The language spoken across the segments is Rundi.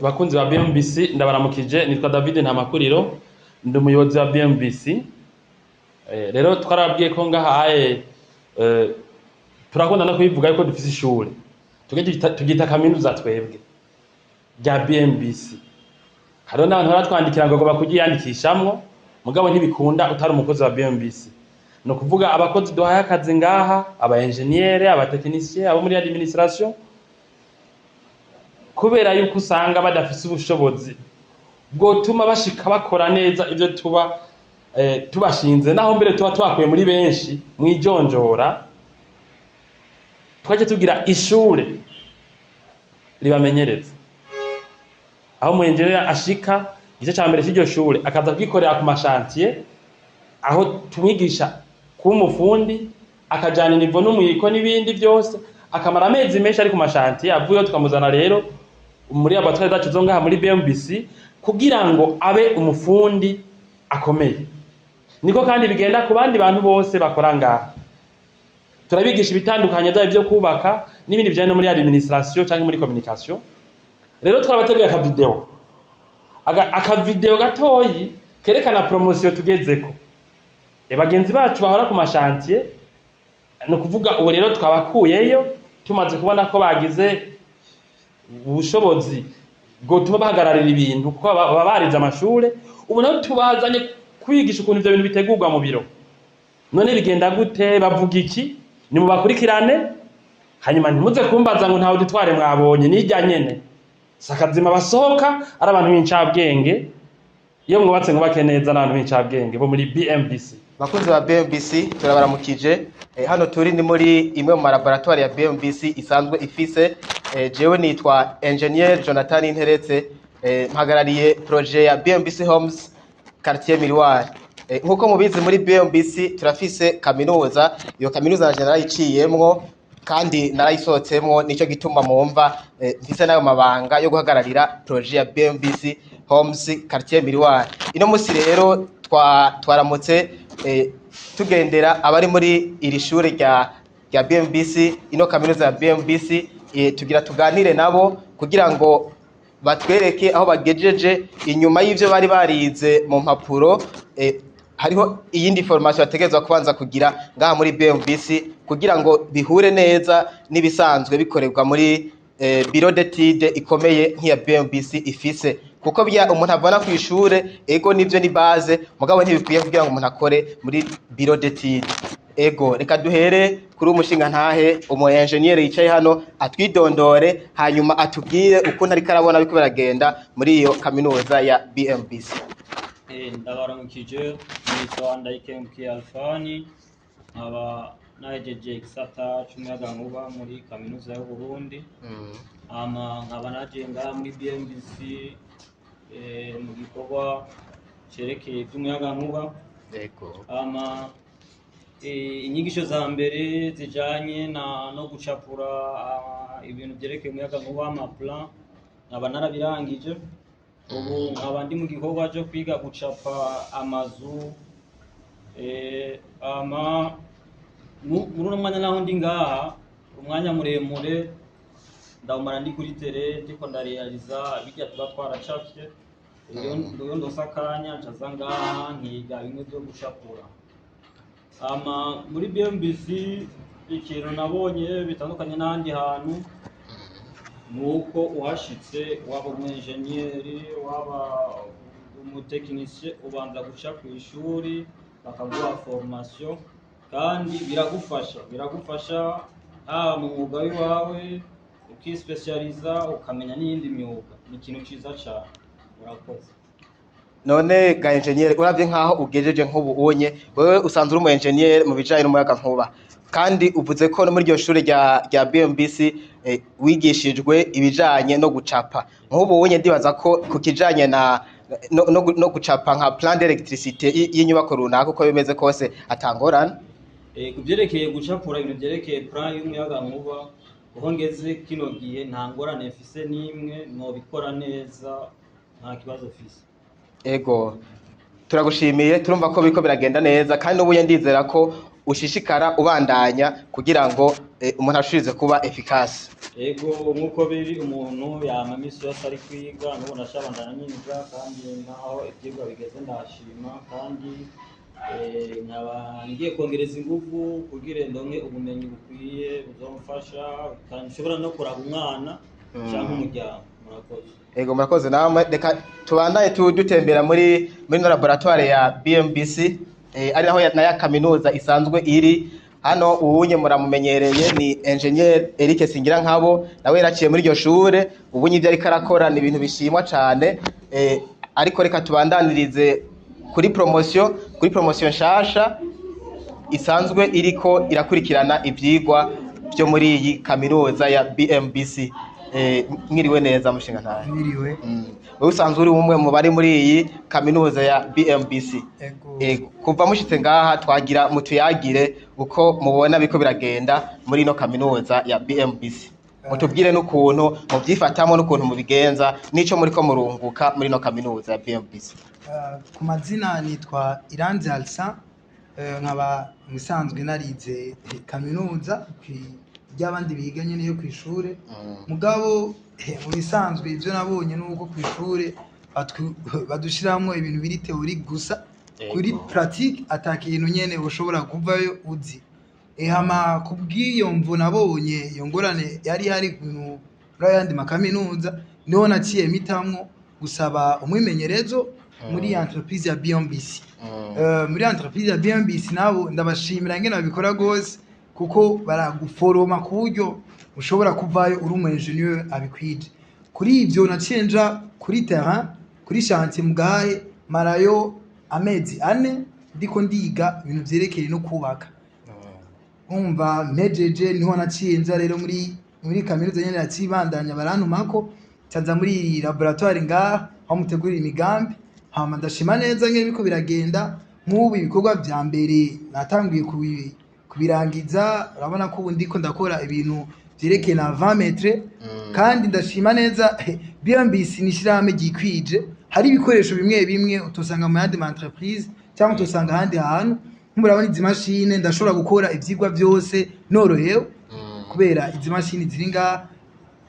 Bakunzi ba BMBC, ndabaramukije. Nitwa David Ntamakuriro, ndi umuyobozi wa BMBC. Rero twarabwiye ko ngahaye turakunda no kubivuga yuko dufise ishure turyita kaminuza twebwe rya BMBC. Hariho n'abantu baratwandikira ngo bakuryiyandikishamwo, mugabo ntibikunda utari umukozi wa BMBC. Ni ukuvuga abakozi duhaye akazi ngaha, aba ingénieur, aba technicien, abo muri administration, kubera yuko usanga badafise ubushobozi bwotuma bashika bakora neza ivyo tuba tubashinze, naho mbere tuba tubakuye muri benshi mwijonjora, twaje tugira ishure ribamenyereza, aho umu ingénieur ashika igice ca mbere c'iryo shure akaza kwikorera ku ma chantier, aho tumwigisha kuba umufundi, akajana inivo n'umwiko n'ibindi byose, akamara amezi menshi ari ku ma chantier. Avuyeho tukamuzana rero muri laboratoire zacu zo ngaha muri BMBC kugira ngo abe umufundi akomeye. Niko kandi bigenda ku bandi bantu bose bakora ngaha. Turabigisha ibitandukanye, byaba ibyo kubaka n'ibindi bijyanye no muri administration cyangwa muri communication. Rero twarabateguye akavideo, akavideo gatoyi kerekana promotion tugezeko. Bagenzi bacu bahora ku ma chantier, ni ukuvuga ubu rero twabakuyeyo tumaze kubona ko bagize ubushobozi bwotuma bahagararira ibintu, kuko baba barize amashure. Ubu naho tubazanye kwigisha ukuntu ivyo bintu bitegurwa mu biro. None bigenda gute? Bavuga iki? Nimubakurikirane, hanyuma ntimuze kumbaza ngo nta auditoire mwabonye. Nirya nyene sakazima basohoka ari abantu b'incabwenge. Iyo mwubatse, mwubake neza n'abantu b'incabwenge bo muri BMBC. Bakunzi ba BMBC, turabaramukije. Hano turi ni muri imwe mu malaboratoire ya BMBC isanzwe ifise. Jewe nitwa Engineer Jonathan Interetse, mpagarariye projet ya BMBC Homes Quartier Miroir. Nkuko mubizi, muri BMBC turafise kaminuza. Iyo kaminuza nanje narayiciyemwo kandi narayisohotsemwo, nico gituma mumva mfise n'ayo mabanga yo guhagararira projet ya BMBC Homes Quartier Miroir. Ino musi rero twaramutse tugendera abari muri iri shure rya BMBC, ino kaminuza ya BMBC, tugira tuganire nabo kugira ngo batwereke aho bagejeje inyuma y'ivyo bari barize mu mpapuro. Hariho iyindi formation bategerezwa kubanza kugira ngaha muri BMBC kugira ngo bihure neza n'ibisanzwe bikorerwa muri bureau d'étude ikomeye nk'iya BMBC ifise, kuko bya umuntu avana ku ishure, ego nivyo ni base, mugabo ntibikwiye kugira ngo umuntu akore muri bureau d'étude. Ego, reka duhere kuri umushinga ntahe, umu engineer yicaye hano, atwidondore, hanyuma atubwire ukuntu ariko arabona biriko biragenda muri iyo kaminuza ya BMBC. Ndabaramukije. Nitwa Ndayikengukiye Alfani, nkaba nahejeje igisata c'umuyagankuba muri kaminuza y'Uburundi. Hama nkaba naje ngaha muri BMBC mu gikorwa cerekeye ivy'umuyagankuba. Hama inyigisho za mbere zijanye na no gucapura ibintu vyerekeye umuyagankuba, ama plan, nkaba narabirangije. Ubu nkaba ndi mu gikorwa cyo kwiga gucapa amazu. Ama muri uno mwanya naho ndi ngaha, umwanya muremure ndawumara ndi kuri terrain, ndiko ndarealiza birya tuba twaracafye. Iyo ndose akanya, ncaza ngaha nkiga bimwe vyo gucapura. Ama muri BMBC ikintu nabonye bitandukanye n'ahandi hantu ni uko uhashitse, waba umu ingénieur, waba umutekinisiye, ubanza guca ku ishuri bakaguha formation, kandi biragufasha haba mu mwuga w'iwawe, ukispecializa, ukamenya n'iyindi myuga. Ni ikintu ciza cane. Urakoze. None ga engineer, uravye nkaho ugejeje nk'ubu unye, wewe usanzwe uri umu engineer mu bijanye n'umuyagankuba, kandi uvuze ko no muri iryo shure rya BMBC wigishijwe ibijanye no gucapa, nk'ubu unye ndibaza ko ku kijanye na no gucapa nka plan d'électricité y'inyubako runaka, uko bimeze kose atangorane? Ku vyerekeye gucapura ibintu vyerekeye plan y'umuyagankuba, aho ngeze kino gihe nta ngorane mfise n'imwe, nobikora neza, nta kibazo mfise. Ego, turagushimiye. Turumva ko biriko biragenda neza, kandi n'ubuye ndizera ko ushishikara ubandanya kugira ngo umuntu ashobore kuba efficace. Ego, nk'uko biri, umuntu yama imisi yose ari kwiga. N'ubu ndacabandanya niga, kandi naho ivyigwa bigeze ndashima, kandi nkaba ngiye kongereza ingufu kugira ndonke ubumenyi bukwiye buzomfasha, kandi nshobora no kuraba umwana canke umuryango. Murakoze. Ego, murakoze namwe. Reka tubandanye dutembera muri no laboratoire ya BMBC, ari naho na ya kaminuza isanzwe iri hano. Ubunye muramumenyereye, ni engineer Eric Singirankabo, nawe yaraciye muri iryo shure. Ubunye ibyo ariko arakora ni ibintu bishimwa cane. Ariko reka tubandanirize kuri promotion nshasha isanzwe iriko irakurikirana ivyigwa byo muri iyi kaminuza ya BMBC. Mwiriwe neza, mushinga ntahe? Mwiriwe. Wewe usanzwe uri umwe mu bari muri iyi kaminuza ya BMBC. Ego. Kuva mushitse ngaha, twagira mutuyagire uko mubona biko biragenda muri ino kaminuza ya BMBC, mutubwire n'ukuntu muvyifatamo n'ukuntu mubigenza n'ico muriko murunguka muri ino kaminuza ya BMBC. Ku mazina nitwa Iranzi Alsa, nkaba musanzwe narize kaminuza ry'abandi biga nyene yo kw'ishure. Mugabo mu bisanzwe ivyo nabonye nuko kw'ishure badushiramwo ibintu biri théorie gusa, kuri pratique ata kintu nyene ushobora kuvayo uzi. Hama kubw'iyo mvo nabonye iyo ngorane yari ihari muri ayandi makaminuza, niho naciye mitamwo gusaba umwimenyerezo muri entreprise ya BMBC. Muri entreprise ya BMBC nabo ndabashimira ingene babikora gose, kuko baraguforoma ku buryo ushobora kuvayo uri umu ingénieur abikwije. Kuri ivyo naciye nja kuri terrain, kuri chantier mugahe, marayo amezi 4 ndiko ndiga ibintu vyerekeye no kubaka. Umva, mpejeje niho naciye nza rero muri kaminuza nyene, yacibandanya barantumako, nza muri laboratoire ngaha aho mutegurira imigambi. Hama ndashima neza ngene biriko biragenda. Nk'ubu ibikorwa vya mbere natanguye kubirangiza. Urabona ko ubu ndiko ndakora ibintu vyerekeye na 20 mètres, kandi ndashima neza. BMBC ni ishirahamwe ryikwije, hari ibikoresho bimwe bimwe utosanga mu yandi ma entreprise cyangwa utosanga ahandi hantu. Nk'murabona izi mashine, ndashobora gukora ivyigwa vyose norohewe kubera izi mashini ziri ngaha.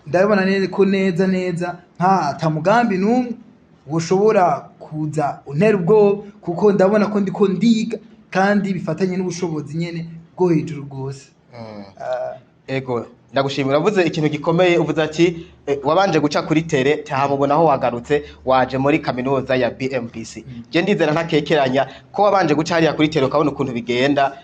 Ndabona neza ko neza neza nka ata mugambi n'umwe woshobora kuza untera ubwoba, kuko ndabona ko ndiko ndiga kandi bifatanye n'ubushobozi nyene bwo hejuru rwose. Ego, ndagushimira. Uravuze ikintu gikomeye, uvuze ati wabanje guca kuri terrain, tahamubona aho wagarutse waje muri kaminuza ya BMBC. Je ndizera ntakekeranya ko wabanje guca hariya kuri terrain ukabona ukuntu bigenda,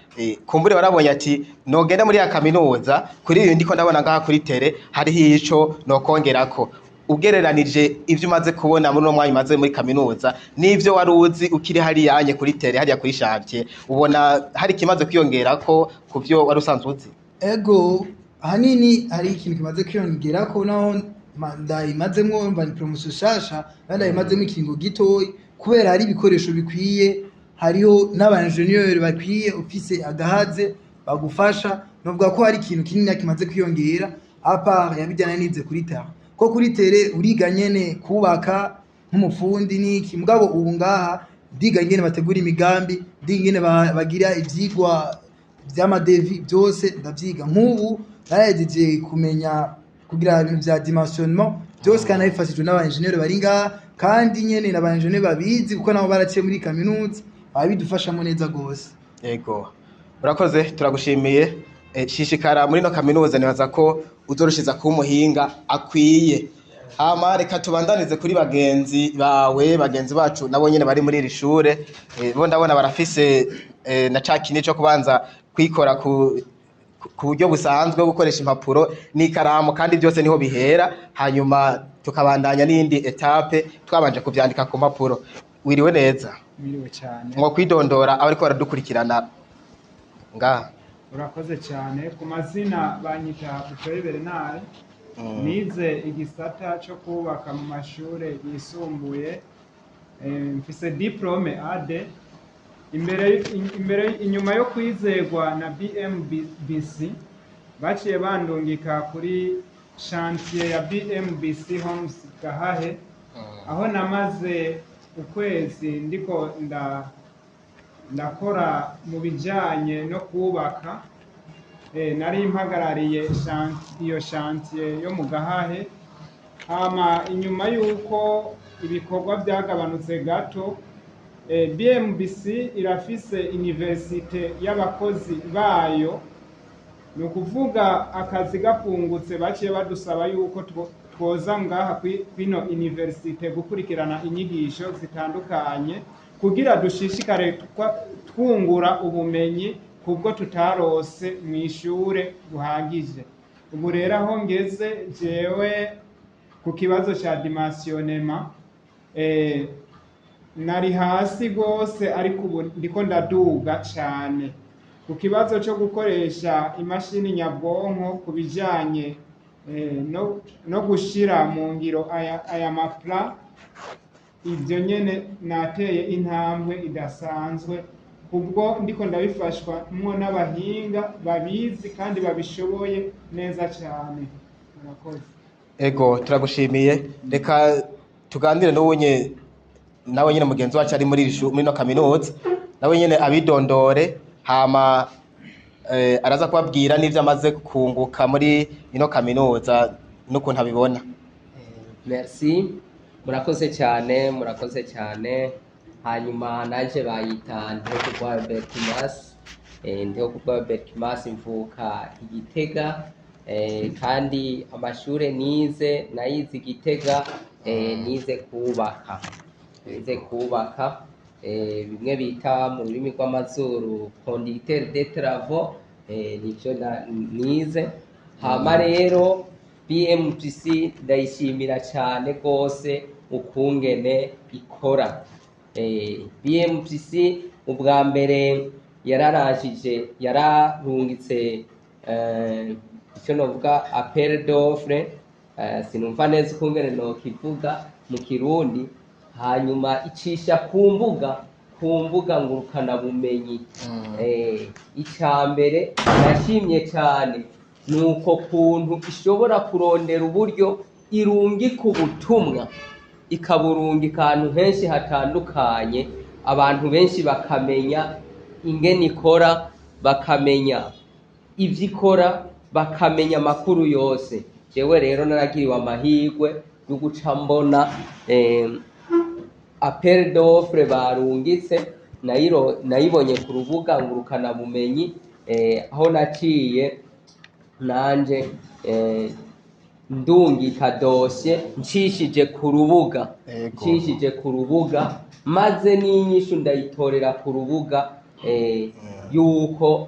kumbure warabonye ati nogenda muri ya kaminuza, kuri ibi ndiko ndabona ngaha kuri terrain hariho ico nokongerako. Ugereranije ivyo umaze kubona muri uno mwanya umaze muri kaminuza n'ivyo wari uzi ukiri hariya anye kuri terrain, hariya kuri chantier, ubona hari ikimaze kwiyongerako ku vyo wari usanzwe uzi? Ego, ahanini hari ikintu kimaze kwiyongerako, naho ndayimazemwo mva ni promotion shasha, naho ndayimazemwo ikiringo gitoyi, kubera hari ibikoresho bikwiye, hariho n'aba ingénieur bakwiye, ufise agahaze bagufasha. Novuga ko hari ikintu kinini kimaze kwiyongera à part yabijyana nize kuri terrain, ko kuri terrain uriga nyene kubaka nk'umufundi n'iki, mugabo ubu ngaha ndiga ingene bategura imigambi, ndiga ingene bagira ivyigwa vy'ama devis, byose ndavyiga. Nk'ubu narahejeje kumenya kugira ibintu vya dimensionnement byose, kandi nabifashijwe n'aba ingénieur bari ngaha, kandi nyene n'aba ingénieur babizi kuko nabo baraciye muri kaminuza, babidufashamo neza gose. Yego, urakoze, turagushimiye. Shishikara muri no kaminuza, nibaza ko uzorushiza kuba umuhinga akwiye. Hama reka tubandanize kuri bagenzi bawe, bagenzi bacu nabo nyene bari muri iri shure. Bo ndabona barafise na ca kindi co kubanza kwikora ku buryo busanzwe bwo gukoresha impapuro n'ikaramu, kandi byose niho bihera, hanyuma tukabandanya n'iyindi étape twabanje kuvyandika ku mpapuro. Wiriwe neza? Mwiriwe cyane. Mwo kwidondora abariko baradukurikirana ngaha. Urakoze cyane. Ku mazina banyita Butoyi Bernard, nize igisata cyo kubaka mu mashure yisumbuye. Mfise diplôme A2. Imbere inyuma yo kwizegwa na BMBC, baciye bandungika kuri chantier ya BMBC Homes Gahahe, aho namaze ukwezi ndiko Ndakora mu bijyanye no kubaka. Nari mpagarariye iyo chantier yo mu Gahahe. Hama inyuma y'uko ibikorwa byagabanutse gato, BMBC irafise université y'abakozi bayo. Ni ukuvuga akazi gapfungutse, baciye badusaba yuko twoza ngaha kwino université gukurikirana inyigisho zitandukanye kugira dushishikare twungura ubumenyi kubwo tutarose mu ishure buhagije. Ubu rero aho ngeze jewe ku kibazo ca dimensionnement, nari hasi rwose, ariko ubu ndiko ndaduga cane. Ku kibazo cyo gukoresha imashini nyabwonko ku bijanye no gushira mu ngiro aya ma plan, ibyo nyene nateye intambwe idasanzwe kubwo ndiko ndabifashwa mwo n'abahinga babizi kandi babishoboye neza cyane. Murakoze. Ego, turagushimiye. Reka tuganire n'uwunye nawe nyine mugenzi wacu ari muri muri no kaminuza, nawe nyine abidondore, hama araza kubabwira n'ivyo amaze kunguka muri ino kaminuza n'ukuntu abibona. Merci, murakoze cyane, murakoze cyane. Hanyuma naje bayita Ndihokubwayo Berkimas. Ndihokubwayo Berkimas, mvuka i Gitega, kandi amashure nize nayize i Gitega. Nize kubaka, nize kubaka, bimwe bita mu rurimi rw'amazuru conducteur de travaux, nivyo nize. Hama rero BMPC ndayishimira cyane rwose ukungene ikora. BMPC ubwa mbere yararangije, yararungitse icyo novuga appel d'offre, sinumva neza ukungene nokivuga mu Kirundi, hanyuma icisha ku mbuga ngurukanabumenyi. Icya mbere nashimye cyane ni uko kuntu ishobora kurondera uburyo irungika ubutumwa, ikaburungika ahantu henshi hatandukanye, abantu benshi bakamenya ingene ikora, bakamenya ivyo ikora, bakamenya amakuru yose. Jewe rero naragiriwe amahirwe yo guca mbona appel d'offre barungitse, nayibonye ku rubuga ngurukanabumenyi, aho naciye nanje ndungika dossier ncishije ku rubuga. Ncishije ku rubuga, maze n'inyishu ndayitorera ku rubuga, yuko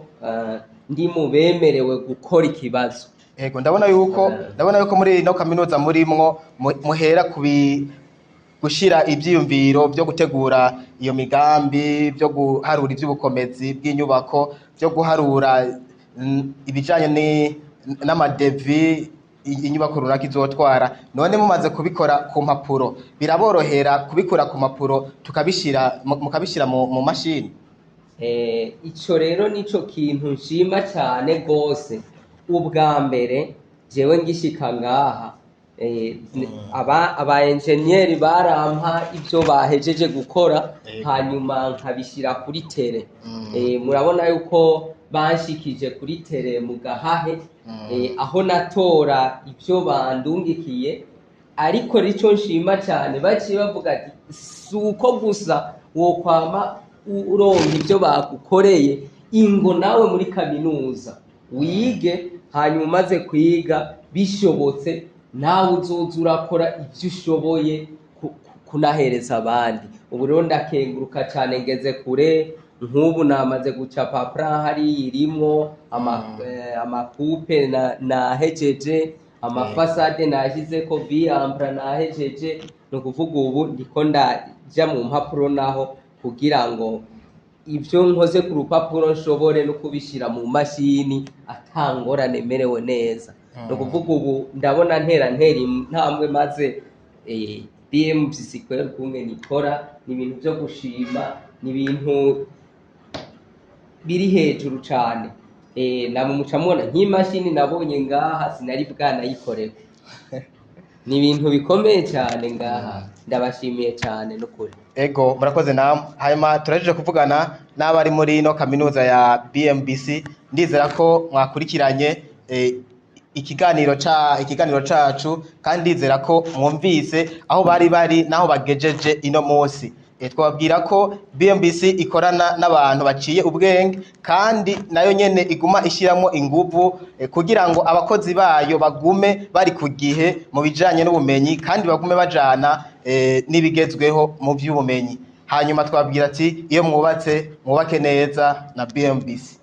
ndi mu bemerewe gukora ikibazo. Ego, ndabona yuko muri ino kaminuza murimwo muhera kubi gushira ivyiyumviro byo gutegura iyo migambi, byo guharura ivy'ubukomezi bw'inyubako, byo guharura ibijanye n'ama devis inyubako runaka izotwara. None mumaze kubikora ku mpapuro, biraborohera kubikura ku mpapuro tukabishira mukabishira mu mashini? Ico rero nico kintu nshima cyane gose. Ubwa mbere jewe ngishika ngaha, aba enjeniyeri barampa ibyo bahejeje gukora, hanyuma nkabishyira kuri terrain. Murabona yuko banshikije kuri terrain mu Gahahe, aho natora ibyo bandungikiye. Ariko rico nshima cyane, baciye bavuga ati si uko gusa wokwama uronka ibyo bagukoreye, ingo nawe muri kaminuza wige, hanyuma umaze kwiga bishobotse nawe uzoza urakora ibyo ushoboye kunahereza abandi. Ubu rero ndakenguruka cyane, ngeze kure. Nk'ubu namaze gucapa plan, hariya irimwo ama coupes nahejeje, ama façades nashyizeko viyambra nahejeje. Ni ukuvuga ubu ndiko ndaja mu mpapuro naho kugira ngo ibyo nkoze ku rupapuro nshobore no kubishyira mu mashini atangorane, merewe neza. Ni ukuvuga ubu ndabona ntera intambwe, maze BMBC kwera ukungene ikora ni ibintu byo gushima, ni ibintu biri hejuru cane. Namwe muca mubona nk'imashini nabonye ngaha sinari bwanayikorera. Ni ibintu bikomeye cyane ngaha, ndabashimiye cyane n'ukuri. Ego, murakoze namwe. Hanyuma turahejeje kuvugana n'abari muri ino kaminuza ya BMBC. Ndizera ko mwakurikiranye ikiganiro cacu, kandi ndizera ko mwumvise aho bari bari n'aho bagejeje ino munsi. Twababwira ko BMBC ikorana n'abantu baciye ubwenge, kandi nayo nyene iguma ishyiramo inguvu kugira ngo abakozi bayo bagume bari ku gihe mu bijanye n'ubumenyi, kandi bagume bajana n'ibigezweho mu vy'ubumenyi. Hanyuma twabwira ati iyo mwubatse, mwubake neza na BMBC.